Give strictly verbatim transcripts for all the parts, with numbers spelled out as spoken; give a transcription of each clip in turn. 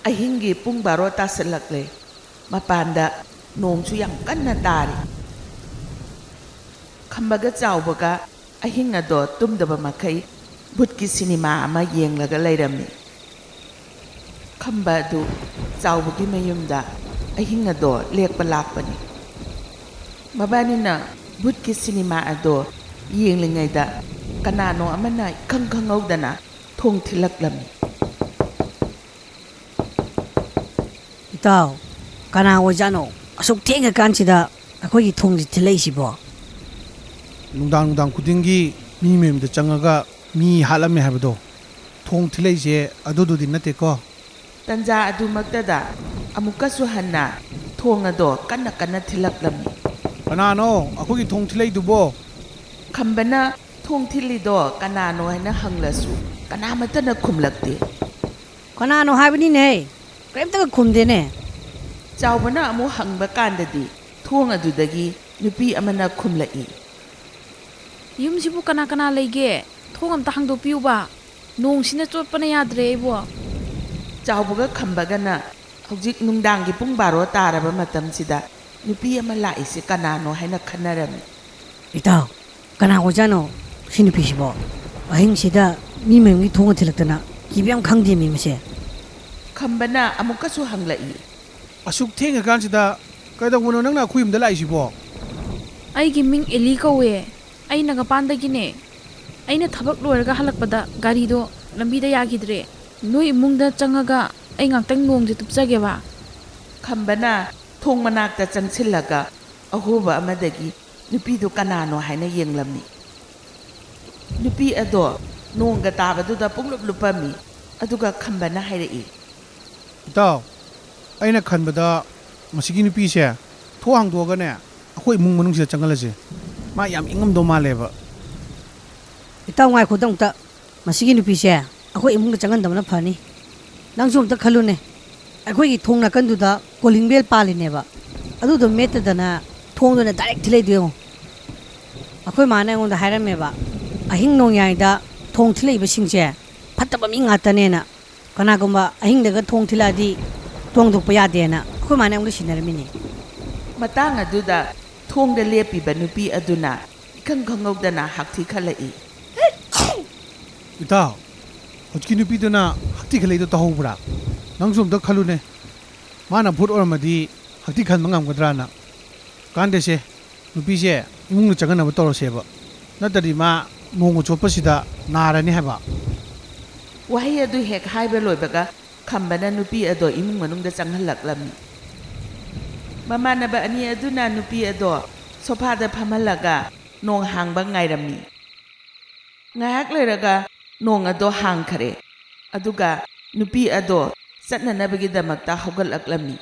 ꯑꯍꯤꯡꯒꯤ ꯄꯨꯡ ꯕꯥꯔꯣ ꯇꯥꯁꯤꯜꯂꯛꯂꯦ꯫ ꯃꯄꯥꯟꯗ ꯅꯣꯡꯁꯨ ꯌꯥꯝ ꯀꯟꯅ ꯇꯥꯔꯤ꯫ ꯈꯝꯕꯒ ꯆꯥꯎꯕꯒ ꯑꯍꯤꯡ ꯑꯗꯣ ꯇꯨꯝꯗꯕ ꯃꯈꯩ ꯚꯨꯠꯀꯤ ꯁꯤꯅꯦꯃꯥ ꯑꯃ ꯌꯦꯡꯂꯒ ꯂꯩꯔꯝꯃꯤ꯫ ꯈꯝꯕ ꯑꯗꯨ ꯆꯥꯎꯕꯒꯤ ꯃꯌꯨꯝꯗ ꯑꯍꯤꯡ ꯑꯗꯣ ꯂꯦꯛꯄ ꯂꯥꯛꯄꯅꯤ꯫ ꯃꯕꯥꯅꯤꯅ ꯚꯨꯠꯀꯤ ꯁꯤꯅꯦꯃꯥ ꯑꯗꯣ ꯌꯦꯡꯂꯤꯉꯩꯗ ꯀꯅꯥꯅꯣ ꯑꯃꯅ ꯏꯈꯪ ꯈꯪꯍꯧꯗꯅ ꯊꯣꯡ ꯊꯤꯜꯂꯛꯂꯝꯃꯤ꯫ ꯏꯇꯥꯎ, ꯀꯅꯥ ꯑꯣꯏꯖꯥꯠꯅꯣ ꯑꯁꯨꯛ ꯊꯦꯡꯉꯀꯥꯟꯁꯤꯗ ꯑꯩꯈꯣꯏꯒꯤ ꯊꯣꯡꯁꯤ ꯊꯤꯜꯂꯛꯏꯁꯤꯕꯣ? ꯅꯨꯡꯗꯥꯡ ꯅꯨꯡꯗꯥꯡ ꯈꯨꯗꯤꯡꯒꯤ ꯃꯤ ꯃꯌꯨꯝꯗ ꯆꯪꯉꯒ ꯃꯤ ꯍꯥꯠꯂꯝꯃꯦ ꯍꯥꯏꯕꯗꯣ, ꯊꯣꯡ ꯊꯤꯜꯂꯛꯏꯁꯦ ꯑꯗꯨꯗꯨꯗꯤ ꯅꯠꯇꯦꯀꯣ? ꯇꯟꯖꯥ ꯑꯗꯨꯃꯛꯇꯗ ꯑꯃꯨꯛꯀꯁꯨ ꯍꯟꯅ ꯊꯣꯡ ꯑꯗꯣ ꯀꯟꯅ ꯀꯟꯅ ꯊꯤꯜꯂꯛꯂꯝꯃꯤ꯫ "ꯀꯅꯥꯅꯣ ꯑꯩꯈꯣꯏꯒꯤ ꯊꯣꯡ ꯊꯤꯜꯂꯛꯏꯗꯨꯕꯣ?" ꯈꯝꯕꯅ ꯊꯣꯡ ꯊꯤꯜꯂꯤꯗꯣ ꯀꯅꯥꯅꯣ ꯍꯥꯏꯅ ꯍꯪꯂꯁꯨ ꯀꯅꯥꯃꯠꯇꯅ ꯈꯨꯝꯂꯛꯇꯦ꯫ "ꯀꯅꯥꯅꯣ ꯍꯥꯏꯕꯅꯤꯅꯦ, ꯀꯔꯤꯝꯇꯒ ꯈꯨꯝꯗꯦꯅꯦ?" ꯆꯥꯎꯕꯅ ꯑꯃꯨꯛ ꯍꯪꯕ ꯀꯥꯟꯗꯗꯤ ꯊꯣꯡ ꯑꯗꯨꯗꯒꯤ ꯅꯨꯄꯤ ꯑꯃꯅ ꯈꯨꯝꯂꯛꯏ꯫ "ꯌꯨꯝꯁꯤꯕꯨ ꯀꯅꯥ ꯀꯅꯥ ꯂꯩꯒꯦ? ꯊꯣꯡ ꯑꯝꯇ ꯍꯥꯡꯗꯣꯛꯄꯤꯌꯨꯕ꯫ ꯅꯣꯡꯁꯤꯅ ꯆꯣꯠꯄꯅ ꯌꯥꯗ꯭ꯔꯦ ꯑꯩꯕꯣ꯫" ꯆꯥꯎꯕꯒ ꯈꯝꯕꯒꯅ ꯍꯧꯖꯤꯛ ꯅꯨꯡꯗꯥꯡꯒꯤ ꯄꯨꯡ ꯕꯥꯔꯣ ꯇꯥꯔꯕ ꯃꯇꯝꯁꯤꯗ ꯅꯨꯄꯤ ꯑꯃ ꯂꯥꯛꯏꯁꯤ ꯀꯅꯥꯅꯣ ꯍꯥꯏꯅ ꯈꯟꯅꯔꯝꯃꯤ꯫ "ꯏꯇꯥꯎ, ꯀꯅꯥ ꯑꯣꯏꯖꯥꯠꯅꯣ ꯁꯤ ꯅꯨꯄꯤꯁꯤꯕꯣ? ꯑꯍꯤꯡꯁꯤꯗ ꯃꯤ ꯃꯌꯨꯝꯒꯤ ꯊꯣꯡꯒ ꯊꯤꯜꯂꯛꯇꯅ ꯀꯤꯕ ꯌꯥꯝ ꯈꯪꯗꯦ ꯃꯤ ꯃꯁꯦ꯫" ꯈꯝꯕꯅ ꯑꯃꯨꯛꯀꯁꯨ ꯍꯪꯂꯛꯏ꯫ "ꯑꯁꯨꯛ ꯊꯦꯡꯉꯀꯥꯟꯁꯤꯗ ꯀꯩꯗꯧꯕꯅꯣ ꯅꯪꯅ ꯑꯩꯈꯣꯏ ꯌꯨꯝꯗ ꯂꯥꯛꯏꯁꯤꯕꯣ?" "ꯑꯩꯒꯤ ꯃꯤꯡ ꯑꯦꯂꯤ ꯀꯧꯋꯦ꯫ ꯑꯩ ꯅꯒꯥꯄꯥꯟꯗꯒꯤꯅꯦ꯫ ꯑꯩꯅ ꯊꯕꯛ ꯂꯣꯏꯔꯒ ꯍꯜꯂꯛꯄꯗ ꯒꯥꯔꯤꯗꯣ ꯂꯝꯕꯤꯗ ꯌꯥꯈꯤꯗ꯭ꯔꯦ꯫ ꯅꯣꯏ ꯏꯃꯨꯡꯗ ꯆꯪꯉꯒ ꯑꯩ ꯉꯥꯛꯇꯪ ꯅꯣꯡꯁꯦ ꯇꯨꯞꯆꯒꯦꯕ꯫" ꯈꯝꯕꯅ ꯊꯣꯡ ꯃꯅꯥꯛꯇ ꯆꯪꯁꯤꯜꯂꯒ ꯑꯍꯣꯕ ꯑꯃꯗꯒꯤ ꯅꯨꯄꯤꯗꯨ ꯀꯅꯥꯅꯣ ꯍꯥꯏꯅ ꯌꯦꯡꯂꯝꯃꯤ꯫ ꯅꯨꯄꯤ ꯑꯗꯣ ꯅꯣꯡꯒ ꯇꯥꯕꯗꯨꯗ ꯄꯨꯡꯂꯨꯞ ꯂꯨꯞꯄꯝꯃꯤ꯫ ꯑꯗꯨꯒ ꯈꯝꯕꯅ ꯍꯥꯏꯔꯛꯏ꯫ "ꯏꯇꯥꯎ, ꯑꯩꯅ ꯈꯟꯕꯗ ꯃꯁꯤꯒꯤ ꯅꯨꯄꯤꯁꯦ ꯊꯣꯡ ꯍꯥꯡꯗꯣꯛꯑꯒꯅꯦ ꯑꯩꯈꯣꯏ ꯏꯃꯨꯡ ꯃꯅꯨꯡꯁꯤꯗ ꯆꯪꯍꯜꯂꯁꯦ꯫ ꯃꯥ ꯌꯥꯝ ꯏꯪꯉꯝꯗꯧ ꯃꯥꯜꯂꯦꯕ꯫" "ꯏꯇꯥꯎ ꯉꯥꯏꯈꯣꯗ ꯑꯃꯨꯛꯇ, ꯃꯁꯤꯒꯤ ꯅꯨꯄꯤꯁꯦ ꯑꯩꯈꯣꯏ ꯏꯃꯨꯡꯗ ꯆꯪꯍꯟꯗꯕꯅ ꯐꯅꯤ꯫ ꯅꯪꯁꯨ ꯑꯝꯇ ꯈꯜꯂꯨꯅꯦ, ꯑꯩꯈꯣꯏꯒꯤ ꯊꯣꯡ ꯅꯥꯀꯟꯗꯨꯗ ꯀꯣꯂꯤꯡ ꯕꯦꯜ ꯄꯥꯜꯂꯤꯅꯦꯕ, ꯑꯗꯨꯗꯣ ꯃꯦꯠꯇꯗꯅ ꯊꯣꯡꯗꯨꯅ ꯗꯥꯏꯔꯦꯛ ꯊꯤꯜꯂꯛꯏꯗꯣ ꯌꯦꯡꯉꯣ꯫ ꯑꯩꯈꯣꯏ ꯃꯥꯅ ꯑꯩꯉꯣꯟꯗ ꯍꯥꯏꯔꯝꯃꯦꯕ, ꯑꯍꯤꯡ ꯅꯣꯡꯌꯥꯏꯗ ꯊꯣꯡ ꯊꯤꯜꯂꯛꯏꯕꯁꯤꯡꯁꯦ ꯐꯠꯇꯕ ꯃꯤ ꯉꯥꯛꯇꯅꯦꯅ꯫ ꯀꯅꯥꯒꯨꯝꯕ ꯑꯍꯤꯡꯗꯒ ꯊꯣꯡ ꯊꯤꯜꯂꯛꯑꯗꯤ ꯊꯣꯡ ꯊꯣꯛꯄ ꯌꯥꯗꯦꯅ ꯑꯩꯈꯣꯏ ꯃꯥꯅ ꯑꯃꯨꯛ ꯁꯤꯟꯅꯔꯝꯃꯤꯅꯦ꯫ ꯃꯇꯥꯡ ꯑꯗꯨꯗ ꯊꯣꯡꯗ ꯂꯦꯞꯄꯤꯕ ꯅꯨꯄꯤ ꯑꯗꯨꯅ ꯏꯈꯪ ꯈꯪꯍꯧꯗꯅ ꯍꯥꯛꯊꯤ ꯈꯜꯂꯛꯏ꯫ ꯏꯇꯥꯎ, ꯍꯧꯖꯤꯛꯀꯤ ꯅꯨꯄꯤꯗꯨꯅ ꯍꯛꯊꯤ ꯈꯜꯂꯛꯏꯗꯣ ꯇꯧꯍꯧꯕ꯭ꯔꯥ? ꯅꯪꯁꯨ ꯑꯝꯇ ꯈꯜꯂꯨꯅꯦ꯫ ꯃꯥꯅ ꯚꯨꯠ ꯑꯣꯏꯔꯝꯃꯗꯤ ꯍꯛꯊꯤ ꯈꯟꯕ ꯉꯝꯒꯗ꯭ꯔꯥꯅ꯫ ꯀꯥꯟꯗꯦꯁꯦ, ꯅꯨꯄꯤꯁꯦ ꯏꯃꯨꯡꯗ ꯆꯪꯍꯟꯅꯕ ꯇꯧꯔꯁꯦꯕ꯫ ꯅꯠꯇ꯭ꯔꯗꯤ ꯃꯥ ꯅꯣꯡꯃ ꯆꯣꯠꯄꯁꯤꯗ ꯅꯥꯔꯅꯤ ꯍꯥꯏꯕ꯫ ꯋꯥꯍꯩ ꯑꯗꯨ ꯍꯦꯛ ꯍꯥꯏꯕ ꯂꯣꯏꯕꯒ ꯈꯝꯕꯅ ꯅꯨꯄꯤ ꯑꯗꯣ ꯏꯃꯨꯡ ꯃꯅꯨꯡꯗ ꯆꯪꯍꯜꯂꯛꯂꯝꯃꯤ꯫ ꯃꯃꯥꯟꯅꯕ ꯑꯅꯤ ꯑꯗꯨꯅ ꯅꯨꯄꯤ ꯑꯗꯣ ꯁꯣꯐꯥꯗ ꯐꯝꯍꯜꯂꯒ ꯅꯣꯡ ꯍꯥꯡꯕ ꯉꯥꯏꯔꯝꯃꯤ꯫ ꯉꯥꯏꯍꯥꯛ ꯂꯩꯔꯒ ꯅꯣꯡ ꯑꯗꯣ ꯍꯥꯡꯈꯔꯦ꯫ ꯑꯗꯨꯒ ꯅꯨꯄꯤ ꯑꯗꯣ ꯆꯠꯅꯅꯕꯒꯤꯗꯃꯛꯇ ꯍꯧꯒꯠꯂꯛꯂꯝꯃꯤ꯫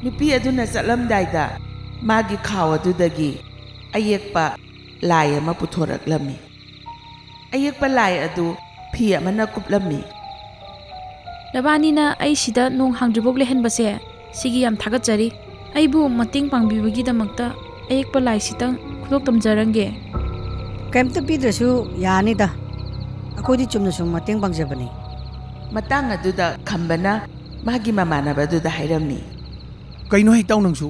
ꯅꯨꯄꯤ ꯑꯗꯨꯅ ꯆꯠꯂꯝꯗꯥꯏꯗ ꯃꯥꯒꯤ ꯈꯥꯎ ꯑꯗꯨꯗꯒꯤ ꯑꯌꯦꯛꯄ ꯂꯥꯏ ꯑꯃ ꯄꯨꯊꯣꯔꯛꯂꯝꯃꯤ꯫ ꯑꯌꯦꯛꯄ ꯂꯥꯏ ꯑꯗꯨ ꯐꯤ ꯑꯃꯅ ꯀꯨꯞꯂꯝꯃꯤ꯫ ꯅꯕꯥꯅꯤꯅ ꯑꯩ ꯁꯤꯗ ꯅꯣꯡ ꯍꯥꯡꯗ꯭ꯔꯤꯐꯥꯎ ꯂꯩꯍꯟꯕꯁꯦ, ꯁꯤꯒꯤ ꯌꯥꯝ ꯊꯥꯒꯠꯆꯔꯤ꯫ ꯑꯩꯕꯨ ꯃꯇꯦꯡ ꯄꯥꯡꯕꯤꯕꯒꯤꯗꯃꯛꯇ ꯑꯌꯦꯛꯄ ꯂꯥꯏꯁꯤꯇꯪ ꯈꯨꯗꯣꯛ ꯇꯝꯖꯔꯝꯒꯦ꯫ ꯀꯩꯝꯇ ꯄꯤꯗ꯭ꯔꯁꯨ ꯌꯥꯅꯤꯗ, ꯑꯩꯈꯣꯏꯗꯤ ꯆꯨꯝꯅ ꯁꯨꯝ ꯃꯇꯦꯡ ꯄꯥꯡꯖꯕꯅꯤ꯫ ꯃꯇꯥꯡ ꯑꯗꯨꯗ ꯈꯝꯕꯅ ꯃꯥꯒꯤ ꯃꯃꯥꯟꯅꯕꯗꯨꯗ ꯍꯥꯏꯔꯝꯃꯤ꯫ ꯀꯩꯅꯣ ꯍꯦ ꯏꯇꯥꯎ ꯅꯪꯁꯨ?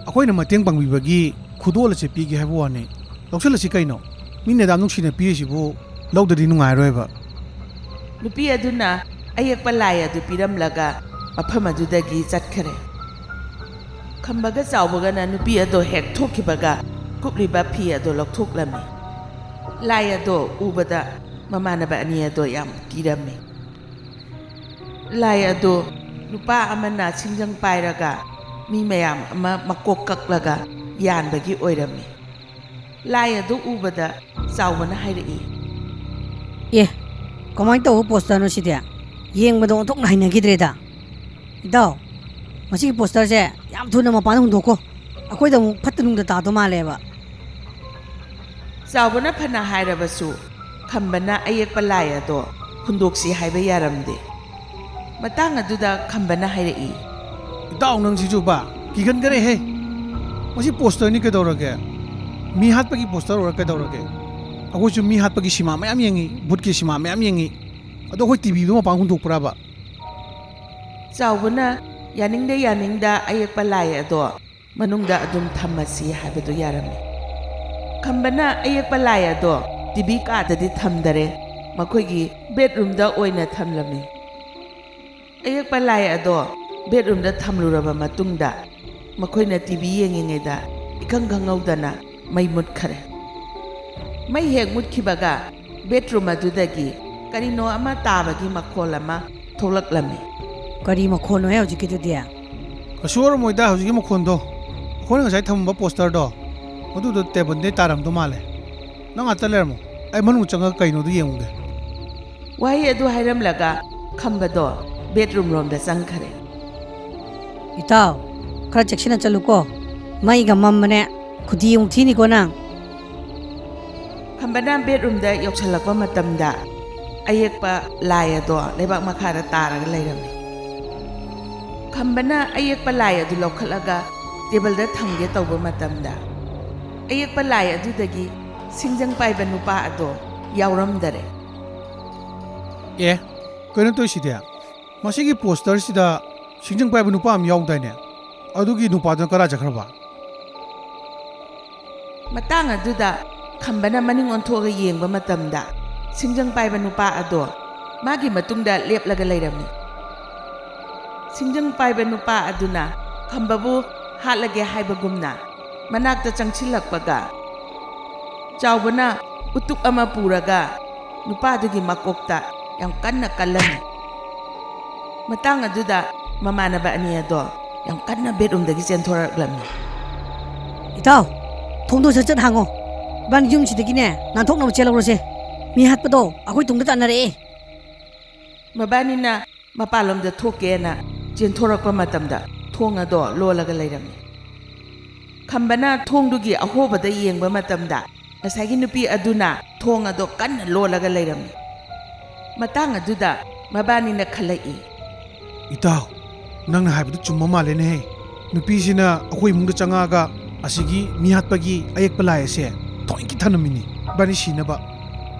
ꯑꯩꯈꯣꯏꯅ ꯃꯇꯦꯡ ꯄꯥꯡꯕꯤꯕꯒꯤ ꯈꯨꯗꯣꯜ ꯑꯁꯦ ꯄꯤꯒꯦ ꯍꯥꯏꯕ ꯋꯥꯅꯤ꯫ ꯂꯧꯁꯤꯜꯂꯁꯤ ꯀꯩꯅꯣ? ꯃꯤꯅ ꯑꯗꯥꯝ ꯅꯨꯡꯁꯤꯅ ꯄꯤꯔꯤꯁꯤꯕꯨ ꯂꯧꯗ꯭ꯔꯗꯤ ꯅꯨꯡꯉꯥꯏꯔꯣꯏꯕ꯫ ꯅꯨꯄꯤ ꯑꯗꯨꯅ ꯑꯌꯦꯛꯄ ꯂꯥꯏ ꯑꯗꯨ ꯄꯤꯔꯝꯂꯒ ꯃꯐꯝ ꯑꯗꯨꯗꯒꯤ ꯆꯠꯈꯔꯦ꯫ ꯈꯝꯕꯒ ꯆꯥꯎꯕꯒꯅ ꯅꯨꯄꯤ ꯑꯗꯣ ꯍꯦꯛ ꯊꯣꯛꯈꯤꯕꯒ ꯀꯨꯞꯂꯤꯕ ꯐꯤ ꯑꯗꯨ ꯂꯧꯊꯣꯛꯂꯝꯃꯤ꯫ ꯂꯥꯏ ꯑꯗꯣ ꯎꯕꯗ ꯃꯃꯥꯟꯅꯕ ꯑꯅꯤ ꯑꯗꯣ ꯌꯥꯝ ꯀꯤꯔꯝꯃꯤ꯫ ꯂꯥꯏ ꯑꯗꯣ ꯅꯨꯄꯥ ꯑꯃꯅ ꯁꯤꯡꯖꯪ ꯄꯥꯏꯔꯒ ꯃꯤ ꯃꯌꯥꯝ ꯑꯃ ꯃꯀꯣꯛ ꯀꯛꯂꯒ ꯌꯥꯟꯕꯒꯤ ꯑꯣꯏꯔꯝꯃꯤ꯫ ꯂꯥꯏ ꯑꯗꯨ ꯎꯕꯗ ꯆꯥꯎꯕꯅ ꯍꯥꯏꯔꯛꯏ꯫ ꯑꯦ, ꯀꯃꯥꯏꯅ ꯇꯧꯕ ꯄꯣꯁꯇꯔꯅꯣ ꯁꯤꯗꯤ? ꯌꯦꯡꯕꯗ ꯑꯣꯟꯊꯣꯛꯅ ꯍꯩꯅꯈꯤꯗ꯭ꯔꯦꯗ꯫ ꯏꯇꯥꯎ, ꯃꯁꯤꯒꯤ ꯄꯣꯁꯇꯔꯁꯦ ꯌꯥꯝ ꯊꯨꯅ ꯃꯄꯥꯟꯗ ꯍꯨꯟꯗꯣꯛꯈꯣ꯫ ꯑꯩꯈꯣꯏꯗ ꯑꯃꯨꯛ ꯐꯠꯇ ꯅꯨꯡꯗ ꯇꯥꯗꯧ ꯃꯥꯜꯂꯦꯕ꯫ ꯆꯥꯎꯕꯅ ꯐꯅ ꯍꯥꯏꯔꯕꯁꯨ ꯈꯝꯕꯅ ꯑꯌꯦꯛꯄ ꯂꯥꯏ ꯑꯗꯣ ꯍꯨꯟꯗꯣꯛꯁꯤ ꯍꯥꯏꯕ ꯌꯥꯔꯝꯗꯦ꯫ ꯃꯇꯥꯡ ꯑꯗꯨꯗ ꯈꯝꯕꯅ ꯍꯥꯏꯔꯛꯏ꯫ ꯏꯇꯥꯎ ꯅꯪꯁꯤꯁꯨꯕ, ꯀꯤꯒꯟꯈꯔꯦꯍꯦ꯫ ꯃꯁꯤ ꯄꯣꯁꯇꯔꯅꯤ ꯀꯩꯗꯧꯔꯒꯦ? ꯃꯤ ꯍꯥꯠꯄꯒꯤ ꯄꯣꯁꯇꯔ ꯑꯣꯏꯔ ꯀꯩꯗꯧꯔꯒꯦ? ꯑꯩꯈꯣꯏꯁꯨ ꯃꯤ ꯍꯥꯠꯄꯒꯤ ꯁꯤꯃꯥ ꯃꯌꯥꯝ ꯌꯦꯡꯉꯤ, ꯚꯨꯠꯀꯤ ꯁꯤꯃꯥ ꯃꯌꯥꯝ ꯌꯦꯡꯉꯤ꯫ ꯑꯗꯣ ꯑꯩꯈꯣꯏ ꯇꯤꯚꯤꯗꯣ ꯃꯄꯥꯟ ꯍꯨꯟꯗꯣꯛꯄ꯭ꯔꯕ? ꯆꯥꯎꯕꯅ ꯌꯥꯅꯤꯡꯗ ꯌꯥꯅꯤꯡꯗ ꯑꯌꯦꯛꯄ ꯂꯥꯏ ꯑꯗꯣ ꯃꯅꯨꯡꯗ ꯑꯗꯨꯝ ꯊꯝꯃꯁꯤ ꯍꯥꯏꯕꯗꯨ ꯌꯥꯔꯝꯃꯤ꯫ ꯈꯝꯕꯅ ꯑꯌꯦꯛꯄ ꯂꯥꯏ ꯑꯗꯣ ꯇꯤꯚꯤ ꯀꯥꯗꯗꯤ ꯊꯝꯗꯔꯦ, ꯃꯈꯣꯏꯒꯤ ꯕꯦꯗꯔꯨꯝꯗ ꯑꯣꯏꯅ ꯊꯝꯂꯝꯃꯤ꯫ ꯑꯌꯦꯛꯄ ꯂꯥꯏ ꯑꯗꯣ ꯕꯦꯗꯔꯨꯝꯗ ꯊꯝꯂꯨꯔꯕ ꯃꯇꯨꯡꯗ ꯃꯈꯣꯏꯅ ꯇꯤꯚꯤ ꯌꯦꯡꯉꯤꯉꯩꯗ ꯏꯈꯪ ꯈꯪꯍꯧꯗꯅ ꯃꯩ ꯃꯨꯠꯈꯔꯦ꯫ ꯃꯩ ꯍꯦꯛ ꯃꯨꯠꯈꯤꯕꯒ ꯕꯦꯗꯔꯨꯝ ꯑꯗꯨꯗꯒꯤ ꯀꯔꯤꯅꯣ ꯑꯃ ꯇꯥꯕꯒꯤ ꯃꯈꯣꯜ ꯑꯃ ꯊꯣꯛꯂꯛꯂꯝꯃꯤ꯫ ꯀꯔꯤ ꯃꯈꯣꯜꯅꯣꯍꯦ ꯍꯧꯖꯤꯛꯀꯤꯗꯨꯗꯤ? ꯀꯩꯁꯨ ꯑꯣꯏꯔꯝꯃꯣꯏꯗ ꯍꯧꯖꯤꯛꯀꯤ ꯃꯈꯣꯟꯗꯣ꯫ ꯑꯩꯈꯣꯏꯅ ꯉꯁꯥꯏ ꯊꯝꯃꯝꯕ ꯄꯣꯁꯇꯔꯗꯣ, ꯑꯗꯨꯗꯣ ꯇꯦꯕꯜꯗꯩ ꯇꯥꯔꯝꯗꯧ ꯃꯥꯜꯂꯦ꯫ ꯅꯪ ꯉꯥꯛꯇ ꯂꯩꯔꯝꯃꯣ, ꯑꯩ ꯃꯅꯨꯡ ꯆꯪꯉꯒ ꯀꯩꯅꯣꯗꯣ ꯌꯦꯡꯉꯨꯒꯦ꯫ ꯋꯥꯍꯩ ꯑꯗꯨ ꯍꯥꯏꯔꯝꯂꯒ ꯈꯝꯕꯗꯣ ꯕꯦꯗꯔꯨꯝ ꯔꯣꯝꯗ ꯆꯪꯈꯔꯦ꯫ ꯏꯇꯥꯎ, ꯈꯔ ꯆꯦꯛꯁꯤꯟꯅ ꯆꯠꯂꯨꯀꯣ꯫ ꯃꯩꯒ ꯃꯝꯕꯅꯦ, ꯈꯨꯗꯤ ꯑꯃꯨꯛ ꯊꯤꯅꯤꯀꯣ ꯅꯪ꯫ ꯈꯝꯕꯅ ꯕꯦꯗꯔꯨꯝꯗ ꯌꯧꯁꯜꯂꯛꯄ ꯃꯇꯝꯗ ꯑꯌꯦꯛꯄ ꯂꯥꯏ ꯑꯗꯣ ꯂꯩꯕꯥꯛ ꯃꯈꯥꯗ ꯇꯥꯔꯒ ꯂꯩꯔꯝꯃꯤ꯫ ꯈꯝꯕꯅ ꯑꯌꯦꯛꯄ ꯂꯥꯏ ꯑꯗꯨ ꯂꯧꯈꯠꯂꯒ ꯇꯦꯕꯜꯗ ꯊꯝꯒꯦ ꯇꯧꯕ ꯃꯇꯝꯗ ꯑꯌꯦꯛꯄ ꯂꯥꯏ ꯑꯗꯨꯗꯒꯤ ꯁꯤꯡꯖꯪ ꯄꯥꯏꯕ ꯅꯨꯄꯥ ꯑꯗꯣ ꯌꯥꯎꯔꯝꯗꯔꯦ꯫ ꯑꯦ, ꯀꯩꯅꯣ ꯇꯧꯔꯤꯁꯤꯗꯤ? ꯃꯁꯤꯒꯤ ꯄꯣꯁꯇꯔꯁꯤꯗ ꯁꯤꯡꯖꯪ ꯄꯥꯏꯕ ꯅꯨꯄꯥ ꯑꯃ ꯌꯥꯎꯗꯥꯏꯅꯦ? ꯑꯗꯨꯒꯤ ꯅꯨꯄꯥꯗꯨꯅ ꯀꯗꯥꯏ ꯆꯠꯈ꯭ꯔꯕ? ꯃꯇꯥꯡ ꯑꯗꯨꯗ ꯈꯝꯕꯅ ꯃꯅꯤꯡ ꯑꯣꯟꯊꯣꯛꯑꯒ ꯌꯦꯡꯕ ꯃꯇꯝꯗ ꯁꯤꯡꯖꯪ ꯄꯥꯏꯕ ꯅꯨꯄꯥ ꯑꯗꯣ ꯃꯥꯒꯤ ꯃꯇꯨꯡꯗ ꯂꯦꯞꯂꯒ ꯂꯩꯔꯝꯃꯤ꯫ ꯁꯤꯡꯖꯪ ꯄꯥꯏꯕ ꯅꯨꯄꯥ ꯑꯗꯨꯅ ꯈꯝꯕꯕꯨ ꯍꯥꯠꯂꯒꯦ ꯍꯥꯏꯕꯒꯨꯝꯅ ꯃꯅꯥꯛꯇ ꯆꯪꯁꯤꯜꯂꯛꯄꯒ ꯆꯥꯎꯕꯅ ꯎꯇꯨꯞ ꯑꯃ ꯄꯨꯔꯒ ꯅꯨꯄꯥꯗꯨꯒꯤ ꯃꯀꯣꯛꯇ ꯌꯥꯝ ꯀꯟꯅ ꯀꯜꯂꯝꯃꯤ꯫ ꯃꯇꯥꯡ ꯑꯗꯨꯗ ꯃꯃꯥꯟꯅꯕ ꯑꯅꯤ ꯑꯗꯣ ꯌꯥꯝ ꯀꯟꯅ ꯕꯦꯗꯔꯨꯝꯗꯒꯤ ꯆꯦꯟꯊꯣꯔꯛꯂꯝꯃꯤ꯫ ꯏꯇꯥꯎ, ꯊꯣꯡꯗꯣ ꯁꯠ ꯁꯠ ꯍꯥꯡꯉꯣ꯫ ꯏꯕꯥꯅꯤ ꯌꯨꯝꯁꯤꯗꯒꯤꯅꯦ ꯅꯥꯟꯊꯣꯛꯅꯕ ꯆꯦꯜꯍꯧꯔꯁꯦ꯫ ꯃꯤ ꯍꯥꯠꯄꯗꯣ ꯑꯩꯈꯣꯏ ꯇꯨꯡꯗ ꯇꯥꯟꯅꯔꯛꯑꯦ꯫ ꯃꯕꯥꯅꯤꯅ ꯃꯄꯥꯟꯂꯣꯝꯗ ꯊꯣꯛꯀꯦꯅ ꯆꯦꯟꯊꯣꯔꯛꯄ ꯃꯇꯝꯗ ꯊꯣꯡ ꯑꯗꯣ ꯂꯣꯜꯂꯒ ꯂꯩꯔꯝꯃꯤ꯫ ꯈꯝꯕꯅ ꯊꯣꯡꯗꯨꯒꯤ ꯑꯍꯣꯕꯗ ꯌꯦꯡꯕ ꯃꯇꯝꯗ ꯉꯁꯥꯏꯒꯤ ꯅꯨꯄꯤ ꯑꯗꯨꯅ ꯊꯣꯡ ꯑꯗꯣ ꯀꯟꯅ ꯂꯣꯜꯂꯒ ꯂꯩꯔꯝꯃꯤ꯫ ꯃꯇꯥꯡ ꯑꯗꯨꯗ ꯃꯕꯥꯅꯤꯅ ꯈꯜꯂꯛꯏ꯫ ꯏꯇꯥꯎ, ꯅꯪꯅ ꯍꯥꯏꯕꯗꯨ ꯆꯨꯝꯕ ꯃꯥꯜꯂꯦꯅꯦꯍꯦ꯫ ꯅꯨꯄꯤꯁꯤꯅ ꯑꯩꯈꯣꯏ ꯏꯃꯨꯡꯗ ꯆꯪꯉꯛꯑꯒ ꯑꯁꯤꯒꯤ ꯃꯤ ꯍꯥꯠꯄꯒꯤ ꯑꯌꯦꯛꯄ ꯂꯥꯏ ꯑꯁꯦ ꯊꯑꯣꯏꯀꯤ ꯊꯅꯝꯃꯤꯅꯤ, ꯏꯕꯥꯅꯤ ꯁꯤꯅꯕ꯫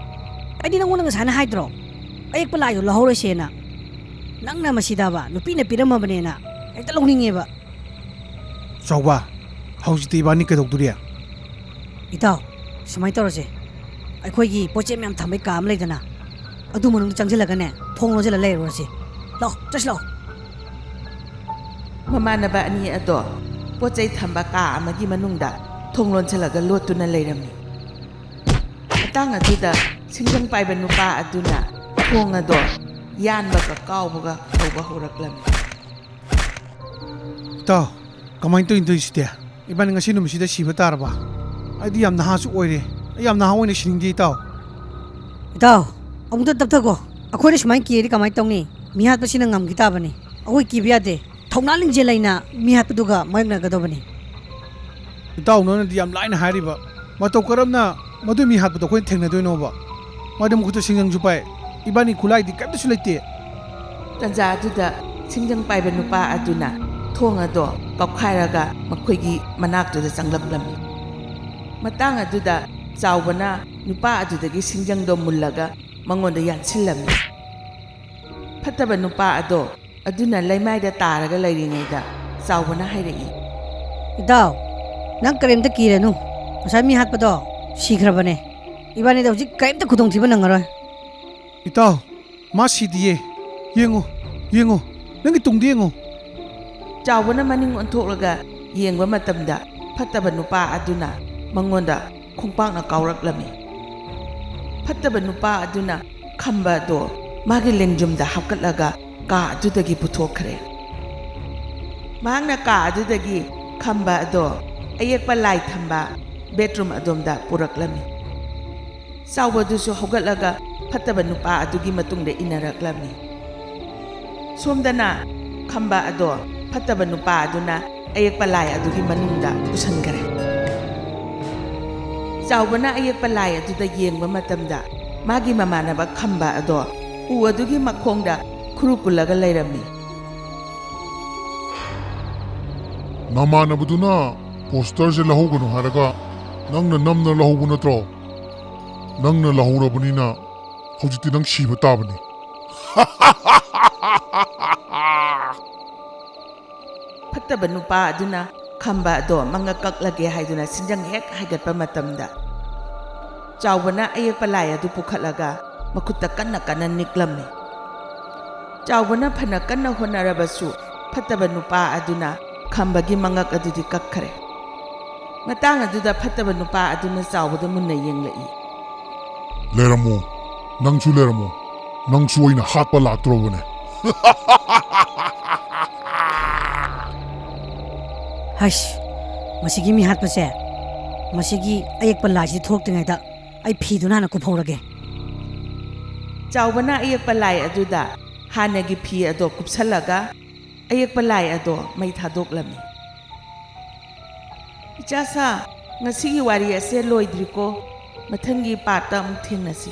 ꯑꯩꯗꯤ ꯅꯪꯉꯣꯟꯗ ꯉꯁꯥꯏꯅ ꯍꯥꯏꯗ꯭ꯔꯣ? ꯑꯌꯦꯛꯄ ꯂꯥꯏꯗꯣ ꯂꯧꯍꯧꯔꯁꯦꯅ꯫ ꯅꯪꯅ ꯃꯁꯤꯗꯕ ꯅꯨꯄꯤꯅ ꯄꯤꯔꯝꯃꯕꯅꯦꯅ ꯍꯦꯛꯇ ꯂꯧꯅꯤꯡꯉꯦꯕ꯫ ꯆꯥꯎꯕ, ꯍꯧꯖꯤꯛꯇꯤ ꯏꯕꯥꯅꯤ ꯀꯩꯗꯧꯗꯣꯔꯤ? ꯏꯇꯥꯎ, ꯁꯨꯃꯥꯏꯅ ꯇꯧꯔꯁꯦ꯫ ꯑꯩꯈꯣꯏꯒꯤ ꯄꯣꯠ ꯆꯩ ꯃꯌꯥꯝ ꯊꯝꯕꯩ ꯀꯥ ꯑꯃ ꯂꯩꯗꯅ, ꯑꯗꯨ ꯃꯅꯨꯡꯗ ꯆꯪꯁꯤꯜꯂꯒꯅꯦ, ꯊꯣꯡ ꯂꯣꯟꯁꯤꯜꯂ ꯂꯩꯔꯨꯔꯁꯤ꯫ ꯂꯥꯛꯑꯣ, ꯆꯠꯁꯤ ꯂꯥꯛꯑꯣ꯫ ꯃꯃꯥꯟꯅꯕ ꯑꯅꯤ ꯑꯗꯣ ꯄꯣꯠ ꯆꯩ ꯊꯝꯕ ꯀꯥ ꯑꯃꯒꯤ ꯃꯅꯨꯡꯗ ꯊꯣꯡ ꯂꯣꯟꯁꯤꯜꯂꯒ ꯂꯣꯠꯇꯨꯅ ꯂꯩꯔꯝꯃꯤ꯫ ꯃꯇꯥꯡ ꯑꯗꯨꯗ ꯁꯤꯡꯖꯪ ꯄꯥꯏꯕ ꯅꯨꯄꯥ ꯑꯗꯨꯅ ꯊꯣꯡ ꯑꯗꯣ ꯌꯥꯟꯕꯒ ꯀꯥꯎꯕꯒ ꯇꯧꯕ ꯍꯧꯔꯛꯂꯝꯃꯤ꯫ ꯏꯇꯥꯎ, ꯀꯃꯥꯏꯅ ꯇꯧꯔꯤꯅꯣ ꯇꯧꯔꯤꯁꯤꯗꯤ? ꯏꯕꯥꯅꯤ ꯉꯁꯤ ꯅꯨꯃꯤꯠꯁꯤꯗ ꯁꯤꯕ ꯇꯥꯔꯕ? ꯑꯩꯗꯤ ꯌꯥꯝ ꯅꯍꯥꯁꯨ ꯑꯣꯏꯔꯦ꯫ ꯑꯩ ꯌꯥꯝ ꯅꯍꯥ ꯑꯣꯏꯅ ꯁꯤꯅꯤꯡꯗꯦ, ꯏꯇꯥꯎ꯫ ꯏꯇꯥꯎ, ꯑꯃꯨꯛꯇ ꯇꯞꯊꯈꯣ꯫ ꯑꯩꯈꯣꯏꯅ ꯁꯨꯃꯥꯏꯅ ꯀꯤꯔꯗꯤ ꯀꯃꯥꯏꯅ ꯇꯧꯅꯤ? ꯃꯤꯍꯥꯠꯄꯁꯤꯅ ꯉꯝꯈꯤ ꯇꯥꯕꯅꯤ꯫ ꯑꯩꯈꯣꯏ ꯀꯤꯕ ꯌꯥꯗꯦ꯫ ꯊꯧꯅꯥ ꯂꯤꯡꯖꯦꯜ ꯂꯩꯅ ꯃꯤꯍꯥꯠꯄꯗꯨꯒ ꯃꯥꯌꯣꯛꯅꯒꯗꯧꯕꯅꯤ꯫ ꯏꯇꯥꯎ, ꯅꯪꯅꯗꯤ ꯌꯥꯝ ꯂꯥꯏꯅ ꯍꯥꯏꯔꯤꯕ꯫ ꯃꯇꯧ ꯀꯔꯝꯅ ꯃꯗꯨ ꯃꯤꯍꯥꯠꯄꯗꯣ ꯑꯩꯈꯣꯏꯅ ꯊꯦꯡꯅꯗꯣꯏꯅꯣꯕ? ꯃꯥꯗꯤ ꯃꯈꯨꯠꯇ ꯁꯤꯡꯖꯪꯁꯨ ꯄꯥꯏ, ꯏꯕꯥꯅꯤ ꯈꯨꯠꯂꯥꯏꯗꯤ ꯀꯔꯤꯝꯇꯁꯨ ꯂꯩꯇꯦ꯫ ꯇꯟꯖꯥ ꯑꯗꯨꯗ ꯁꯤꯡꯖꯪ ꯄꯥꯏꯕ ꯅꯨꯄꯥ ꯑꯗꯨꯅ ꯊꯣꯡ ꯑꯗꯣ ꯀꯥꯎꯈꯥꯏꯔꯒ ꯃꯈꯣꯏꯒꯤ ꯃꯅꯥꯛꯇꯨꯗ ꯆꯪꯂꯛꯂꯝꯃꯤ꯫ ꯃꯇꯥꯡ ꯑꯗꯨꯗ ꯆꯥꯎꯕꯅ ꯅꯨꯄꯥ ꯑꯗꯨꯗꯒꯤ ꯁꯤꯡꯖꯪꯗꯣ ꯃꯨꯜꯂꯒ ꯃꯉꯣꯟꯗ ꯌꯥꯟꯁꯤꯜꯂꯝꯃꯤ꯫ ꯐꯠꯇꯕ ꯅꯨꯄꯥ ꯑꯗꯣ ꯑꯗꯨꯅ ꯂꯩꯃꯥꯏꯗ ꯇꯥꯔꯒ ꯂꯩꯔꯤꯉꯩꯗ ꯆꯥꯎꯕꯅ ꯍꯥꯏꯔꯛꯏ꯫ ꯏꯇꯥꯎ, ꯅꯪ ꯀꯔꯤꯝꯇ ꯀꯤꯔꯅꯨ꯫ ꯉꯁꯥꯏ ꯃꯤ ꯍꯥꯠꯄꯗꯣ ꯁꯤꯈ꯭ꯔꯕꯅꯦ꯫ ꯏꯕꯥꯅꯤꯗ ꯍꯧꯖꯤꯛ ꯀꯔꯤꯝꯇ ꯈꯨꯗꯣꯡꯊꯤꯕ ꯅꯪꯉꯔꯣꯏ꯫ ꯏꯇꯥꯎ, ꯃꯥ ꯁꯤꯗꯤꯌꯦ꯫ ꯌꯦꯡꯉꯨ, ꯌꯦꯡꯉꯨ, ꯅꯪꯒꯤ ꯇꯨꯡꯗ ꯌꯦꯡꯉꯨ꯫ ꯆꯥꯎꯕꯅ ꯃꯅꯤꯡ ꯑꯣꯟꯊꯣꯛꯂꯒ ꯌꯦꯡꯕ ꯃꯇꯝꯗ ꯐꯠꯇꯕ ꯅꯨꯄꯥ ꯑꯗꯨꯅ ꯃꯉꯣꯟꯗ ꯈꯣꯡꯄꯥꯛꯅ ꯀꯥꯎꯔꯛꯂꯝꯃꯤ꯫ ꯐꯠꯇꯕ ꯅꯨꯄꯥ ꯑꯗꯨꯅ ꯈꯝꯕ ꯑꯗꯣ ꯃꯥꯒꯤ ꯂꯦꯡꯖꯨꯝꯗ ꯍꯥꯞꯀꯠꯂꯒ ꯀꯥ ꯑꯗꯨꯗꯒꯤ ꯄꯨꯊꯣꯛꯈ꯭ꯔꯦ꯫ ꯃꯍꯥꯛꯅ ꯀꯥ ꯑꯗꯨꯗꯒꯤ ꯈꯝꯕ ꯑꯗꯣ ꯑꯌꯦꯛꯄ ꯂꯥꯏ ꯊꯝꯕ ꯕꯦꯗꯔꯨꯝ ꯑꯗꯣꯝꯗ ꯄꯨꯔꯛꯂꯝꯃꯤ꯫ ꯆꯥꯎꯕꯗꯨꯁꯨ ꯍꯧꯒꯠꯂꯒ ꯐꯠꯇꯕ ꯅꯨꯄꯥ ꯑꯗꯨꯒꯤ ꯃꯇꯨꯡꯗ ꯏꯟꯅꯔꯛꯂꯝꯃꯤ꯫ ꯁꯣꯝꯗꯅ ꯈꯝꯕ ꯑꯗꯣ ꯐꯠꯇꯕ ꯅꯨꯄꯥ ꯑꯗꯨꯅ ꯑꯌꯦꯛꯄ ꯂꯥꯏ ꯑꯗꯨꯒꯤ ꯃꯅꯨꯡꯗ ꯄꯨꯁꯟꯈꯔꯦ꯫ ꯆꯥꯎꯕꯅ ꯑꯌꯦꯛꯄ ꯂꯥꯏ ꯑꯗꯨꯗ ꯌꯦꯡꯕ ꯃꯇꯝꯗ ꯃꯥꯒꯤ ꯃꯃꯥꯟꯅꯕ ꯈꯝꯕ ꯑꯗꯣ ꯎ ꯑꯗꯨꯒꯤ ꯃꯈꯣꯡꯗ ꯈꯨꯔꯨ ꯀꯨꯜꯂꯒ ꯂꯩꯔꯝꯃꯤ꯫ ꯅꯃꯥꯟꯅꯕꯗꯨꯅ ꯄꯣꯁꯇꯔꯁꯦ ꯂꯧꯍꯧꯒꯅꯨ ꯍꯥꯏꯔꯒ ꯅꯪꯅ ꯅꯝꯅ ꯂꯧꯍꯧꯕ ꯅꯠꯇ꯭ꯔꯣ? ꯅꯪꯅ ꯂꯧꯍꯧꯔꯕꯅꯤꯅ ꯍꯧꯖꯤꯛꯇꯤ ꯅꯪ ꯁꯤꯕ ꯇꯥꯕꯅꯤ꯫ ꯐꯠꯇꯕ ꯅꯨꯄꯥ ꯑꯗꯨꯅ ꯈꯝꯕ ꯑꯗꯣ ꯃꯉꯛ ꯀꯛꯂꯒꯦ ꯍꯥꯏꯗꯨꯅ ꯁꯤꯡꯖꯪ ꯍꯦꯛ ꯍꯥꯏꯒꯠꯄ ꯃꯇꯝꯗ, ꯆꯥꯎꯕꯅ ꯑꯌꯦꯛꯄ ꯂꯥꯏ ꯑꯗꯨ ꯄꯨꯈꯠꯂꯒ ꯃꯈꯨꯠꯇ ꯀꯟꯅ ꯀꯟꯅ ꯅꯤꯛꯂꯝꯃꯤ꯫ ꯆꯥꯎꯕꯅ ꯐꯅ ꯀꯟꯅ ꯍꯣꯠꯅꯔꯕꯁꯨ, ꯐꯠꯇꯕ ꯅꯨꯄꯥ ꯑꯗꯨꯅ ꯈꯝꯕꯒꯤ ꯃꯉꯛ ꯑꯗꯨꯗꯤ ꯀꯛꯈ꯭ꯔꯦ꯫ ꯃꯇꯥꯡ ꯑꯗꯨꯗ ꯐꯠꯇꯕ ꯅꯨꯄꯥ ꯑꯗꯨꯅ ꯆꯥꯎꯕꯗ ꯃꯨꯟꯅ ꯌꯦꯡꯂꯛꯏ꯫ "ꯂꯩꯔꯝꯃꯣ, ꯅꯪꯁꯨ ꯂꯩꯔꯝꯃꯣ, ꯅꯪꯁꯨ ꯑꯩꯅ ꯍꯥꯠꯄ ꯂꯥꯛꯇ꯭ꯔꯣꯕꯅꯦ꯫" "ꯍꯩꯁ, ꯃꯁꯤꯒꯤ ꯃꯤ ꯍꯥꯠꯄꯁꯦ, ꯃꯁꯤꯒꯤ ꯑꯌꯦꯛꯄ ꯂꯥꯏꯁꯤ ꯊꯣꯛꯇ꯭ꯔꯤꯉꯩꯗ ꯑꯩ ꯐꯤꯗꯨꯅ ꯍꯥꯟꯅ ꯀꯨꯞꯍꯧꯔꯒꯦ꯫" ꯆꯥꯎꯕꯅ ꯑꯌꯦꯛꯄ ꯂꯥꯏ ꯑꯗꯨꯗ ꯍꯥꯟꯅꯒꯤ ꯐꯤ ꯑꯗꯣ ꯀꯨꯞꯁꯜꯂꯒ ꯑꯌꯦꯛꯄ ꯂꯥꯏ ꯑꯗꯣ ꯃꯩ ꯊꯥꯗꯣꯛꯂꯝꯃꯤ꯫ ꯏꯆꯥꯁꯥ, ꯉꯁꯤꯒꯤ ꯋꯥꯔꯤ ꯑꯁꯦ ꯂꯣꯏꯗ꯭ꯔꯤꯀꯣ꯫ ꯃꯊꯪꯒꯤ ꯄꯥꯔꯠꯇ ꯑꯃꯨꯛ ꯊꯦꯡꯅꯁꯤ꯫